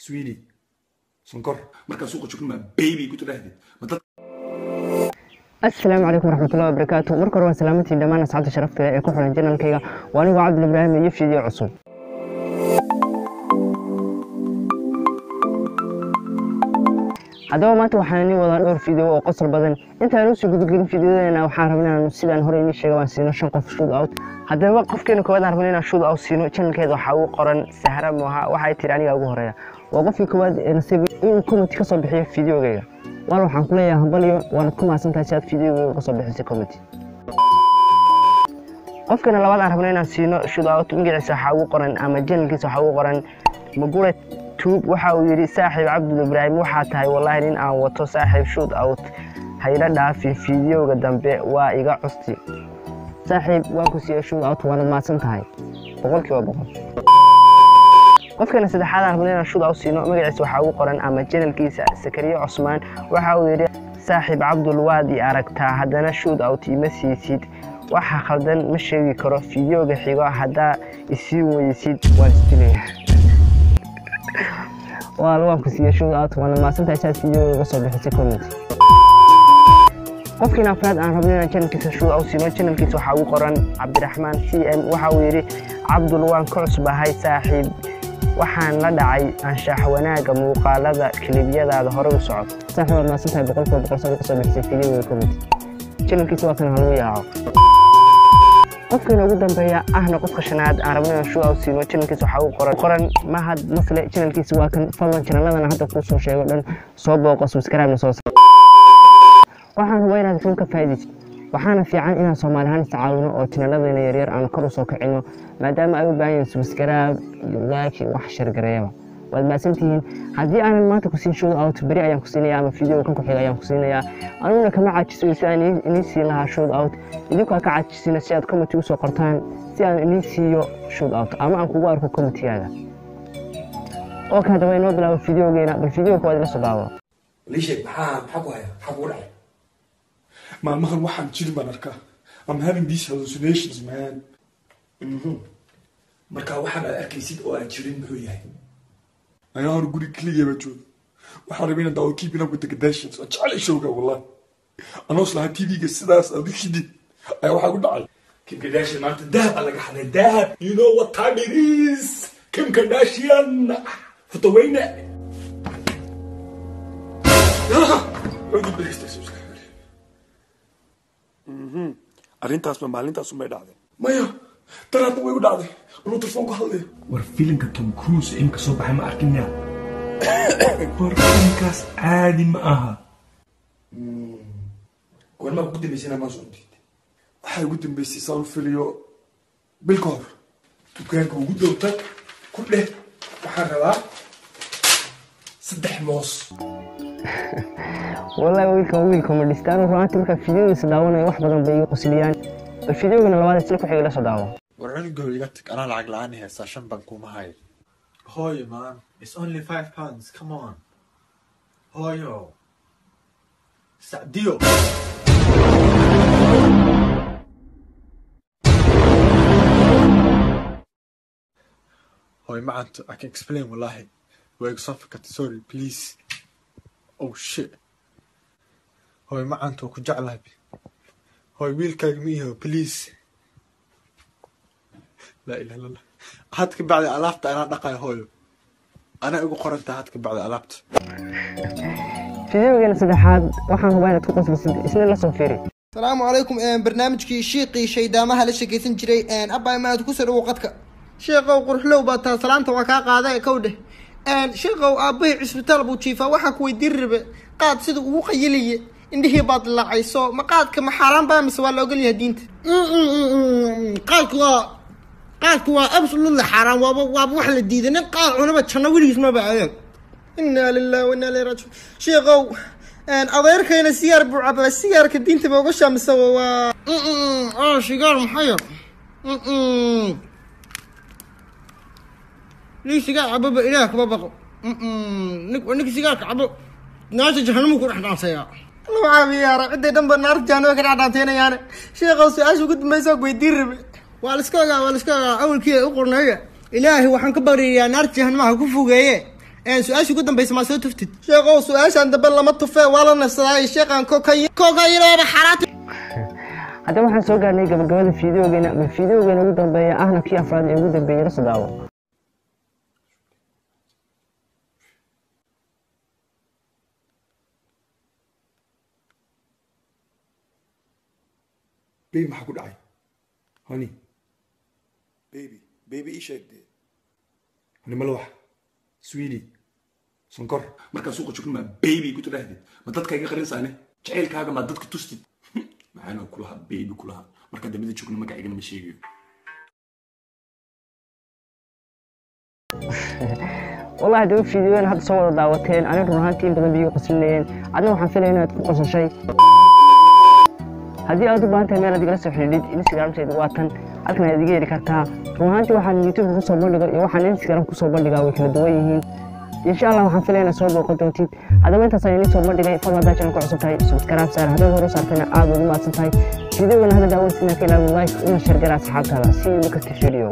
Sweetie, sonkor. Markaa suuqa joogno maa baby ku tidhaahdid ma dad? Asalaamu calaykum waraxmatullahi wabarakaatu. Marka hore waa salaamantiin dhammaan asxaabta sharafta leh ee ku xiran channelkayga. Waa anigoo Cabdul Ibraahim iyo video cusub. Haddaba maanta waxaan inii wadaa dhowr video oo qosol badan. Intaan usii gudagelin videodeena, waxaan rabnaa inaanu sidaan hore inii sheegay waan siino 5 qof shoot out. Haddaba qofkeena koowaad aan rabnaa inaan shoot out siino, channelkeeda waxaa ugu qoran Sahra Moha. Waxay tiri aniga ugu horeeya. Waa qofkii koowaad ee nasiib inuu comment ka soo bixiyo videogayga. Waana waxaan ku leeyahay hambalyo, waanad ku mahadsantahay si aad videogayga ka soo bixisay comment. Qofkana labaad aan rabno inaan siino shoot out, magaciisa waxaa ugu qoran ama channelkiisa waxaa ugu qoran Magure Tube. Waxa uu yidhi: saaxiib Cabdul Ibraahim, waxaa tahay wallaahi nin aan wato. Saaxiib, shoot out hayla dhaafin videoga dambe, waa iga custi. Saaxiib, waan ku siiyey shoot out, waanad mahadsan tahay 100%. Qofkana saddexaad aan rabno inaan shoot out siino, magaciisa waxaa ugu qoran ama channelkiisa Sakariye Cusmaan. Waxa uu yidhi: saaxiib Cabdul, waad i aragtaa, haddana shoot out ima siisid. Waxa khaldan ma sheegi karo. Videoga xigo haddaa isii weysid waan isdilaya. Waan ku siiyey shoot out, waana mahadsantahay saad videoga uga soo bixisay comment. Qofkiina afraad aan rabno inaan channelkiisa shoot out siino, channelkiisa waxaa ugu qoran Cabdiraxmaan CM. Waxa uu yidhi: Cabdul, waan ka cusbahay saaxiib, waxaan la dhacay anshax wanaagga muuqaalada kilibyadaada, hore u socod. Saaxiib, waad mahadsantahay 100% saad uga soo bixisay videoga comment. Channelkiisa waa kan, halagu yaaco. Qofkiina ugu dambeeya ahna qofka shanaad aan rabno inaan shoot out siino, channelkiisa waxaa ugu qoran Mahad Masle. Channelkiisa waa kan. Fadlan channeladana hadda kuu soo sheego dhan soo booqo, subscribe soo. Waxaan hubaa inaad xun ka faa'iidaysid. Waxaana fiican inaan Soomaali ahaan iscaawino oo channeladayna yaryar aan kor u soo kicino, maadaama ay u baahan yihiin subscribe iyo like iyo wax share gareeyaba. Waad mahadsantihiin. Haddii aanan maanta ku siin shoot out, beri ayaan ku siinayaa ama video kan ku xiga ayaan ku siinayaa. Aniguna kama caajiso si aan inii siin lahaa shoot out. Idinku ha ka caajisina si aad comment usoo qortaan si aan inii siiyo shoot out ama aan kugu arko commentigaaga. Okay, haddaba inoo bilaabo videogeena. Bal video koowaad ila soo daawo. Lii sheeg, maxaa ku haya? Maxaa kugu dhacay maalmahan? Waxaan jirin baan arkaa. I'm having these hallucinations, man. Marka waxaan aad arkaysid oo aan jirin muxuu yahay? Ayaa hor guri keliya baa jooga. Waxaan rabay inaan daawo Keeping Up with the Kardashians. Waan jeclay showga wallahi. Anoo islahaa TV-ga sidaas aad u shidid ayaa waxaa ku dhacay Kim Kardashian maanta dahab aa laga xaday, dahab. You know what time it is? Kim Kardashian futaweyne. Ugu bilista subscribe. Arrintaas ma maalintaas umay dhacday? Maya, daraadna way u dhacday anuu telefoon ku hadlayo. War filimka Tom Cruise imka soo baxay ma arkin miya? War filimkaas caadi ma aha. Goormaa ugu dambeysay inaa maa socotid? Waxaa ugu dambeysay saan u filiyo bil ka hor. Dukaanka ugu dhow tag, ku dheh waxaan rabaa 3 moos. Wallahi wiilkan wiilka ma dhistaan runaantii. Markaa videogiisa daawanayo wax badan bay iga qosliyaan. Bal videogana labaad isla ku xiga ila soo daawo. War cunugow, iga tag, anaa lacag la-aan haysaa, 5 baan kuma hayo. Hooyo, man, it's only £5. Come on. Hooyo. Sacdiyo. Hooyo macanto, I can explain wallahi. Waa igu soo fakatay, sorry, please. Oh shit. Hooyo macanto, waa ku jeclahay. Hooyo, wiilkaaga ma iho, please. Laa ilaha illa Allah. Had ka bacdi alaabta anaa dhaqayo, hooyo. Anaa igu qorantahay had ka bacdi alaabta. Videogeena saddexaad waxaan hubaa inaad ku qoslisid, isna la soo fiiri. Asalaamu calaykum. Barnaamijkii shiiqii shaydaamaha la sheekaysan jiray, abbaay maad ku soo dhawow qadka. Sheekow, qurxlow baa taa, salaanta waa kaa qaada kow dheh. Sheekow, aabbahay cisbitaal buu jiifaa. Waxaa ku weydiin rabe qaad sida ugu qayiliye, indhihii baad dilaacayso. Ma qaadka ma xaaraan baa mise waa la ogol yahay diinta? Qaadku waa absolutely xaaraan, waaba wax la diiday. Nin qaad cunaba janno weligiis maba adeeg. Inaa lillahi wa inaa ilayhi raajicuun. Sheekow, adeerkayna sigaar buu cabaa. Sigaarka diinta ba uga shaamisa? Waa sigaar maxaa yar nin sigaar cababa ilaah kuma baqo. Ninka sigaarka cabo naarta jahanamuu ku dhex dhaansayaa. Allahu caafiyaara, ciday dhan ba naarta jahanama ka dhex dhaantaynayaane. Sheekhow, su-aasha ugu dambaysa weydiin rabe. Waa la iska ogaa, waa la iska ogaa awalkii u qornaya. Ilaahay waxaan ka baryayaa naarta jahanamaha ku fogeeye. Su-aasha ugu dambaysa maa soo tuftid, sheekhow? Su-aashan dambe lama tufee, waa la nafsadaaye sheekhaan. Kokayin kokayin ooba xaraati. Haddaba waxaan soo gaarnay gabagabada fiideogeena, ma fiideogeena ugu dambeeya ahna kii afraad ee ugu dambeeyay, la soo daawo. Baby, maxaa ku dhacay? Honey, baby, baby, ii sheeg dee. Honey, malawax, sweetie, sonkor, markaan suuqa joogno maa baby ku tidhaahdid? Ma dadka iga qarinsaane jacaylkaaga maa dadka tustid? Maxaana kulaha baby kulaha markaan dambada joogno magacaygana ma sheegayo. Wallahi haddaba fiidiyodan hadda soo wada daawateen, aniga run ahaantii in badan bay iga qoslinayeen, adna waxaan filaya inaad ku qosashay. Haddii aad u baahan tahay meel aad igala soo xidhiidhid, Instagramteedu waa tan halkan aad iga heli kartaa. Run ahaantii waxaan YouTube kusoo bandhigo iyo waxaan Instagram kusoo bandhigaa way kala duwan yihiin. Insha Allah waxaan filaya inaad soo booqan doontid. Haddaba intaas ayaan idiin soo bandhigay. Fadlan haddaad channel ku cusub tahay, subscribe saar. Haddaad hore u saartayna, aad ugu mahadsan tahay. Fiidiyogan hadda daawanaysa inaad ka ilaawin like una share gara asxaabtaada. See you next video.